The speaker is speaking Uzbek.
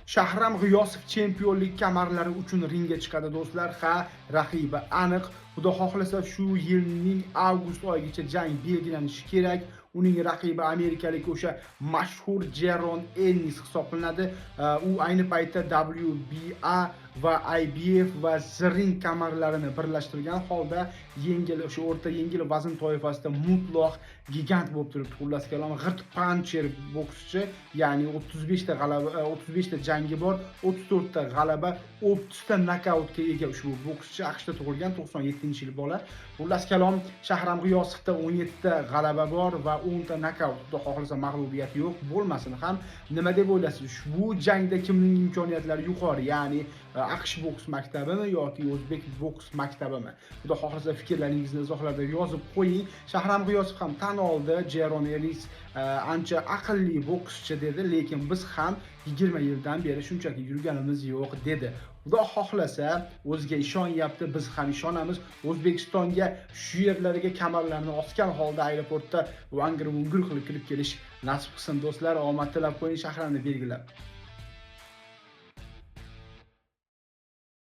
Shahram G'iyosov chempionlik kamarlari uchun ringga chiqadi, do'stlar. Ha, raqibi aniq. Xudo xohlasa, shu yilning avgust oyigacha jang belgilanishi kerak. Uning raqibi amerikalik o'sha mashhur Jeron Ennis hisoblanadi. U ayni paytda WBA va IBF va The Ring kamarlarini birlashtirgan holda yengil, o'sha o'rta yengil vazn toifasida mutlaq gigant bo'lib turibdi. Xullas kalom, g'irt pancher bokschi, ya'ni 35 ta g'alaba, 35 ta jangi bor, 34 ta g'alaba, 30 ta nokautga ega ushbu bokschi. AQShda tug'ilgan, 97-yil bola. Xullas kalom, Shahram G'iyosovda 17 ta g'alaba bor va 10 ta nokaut. Xudo xohlasa, mag'lubiyati yo'q, bo'lmasin ham. Nima deb o'ylaysiz? Ushbu jangda kimning imkoniyatlari yuqori? Ya'ni AQSh boks maktabimi yoki o'zbek boks maktabimi? Xudo xohlasa, fikrlaringizni izohlarda yozib qo'ying. Shahram G'iyosov ham tan oldi, Jeron Ennis ancha aqlli bokschi dedi, lekin biz ham 20 yildan beri shunchaki yurganimiz yo'q dedi. Xudo xohlasa, o'ziga ishonyapti, biz ham ishonamiz. O'zbekistonga shu yerlarga kamarlarni osgan holda aeroportda vangir vungur qilib kirib kelish nasib qilsin, do'stlar. Omad tilab qo'ying Shahramni belgilab.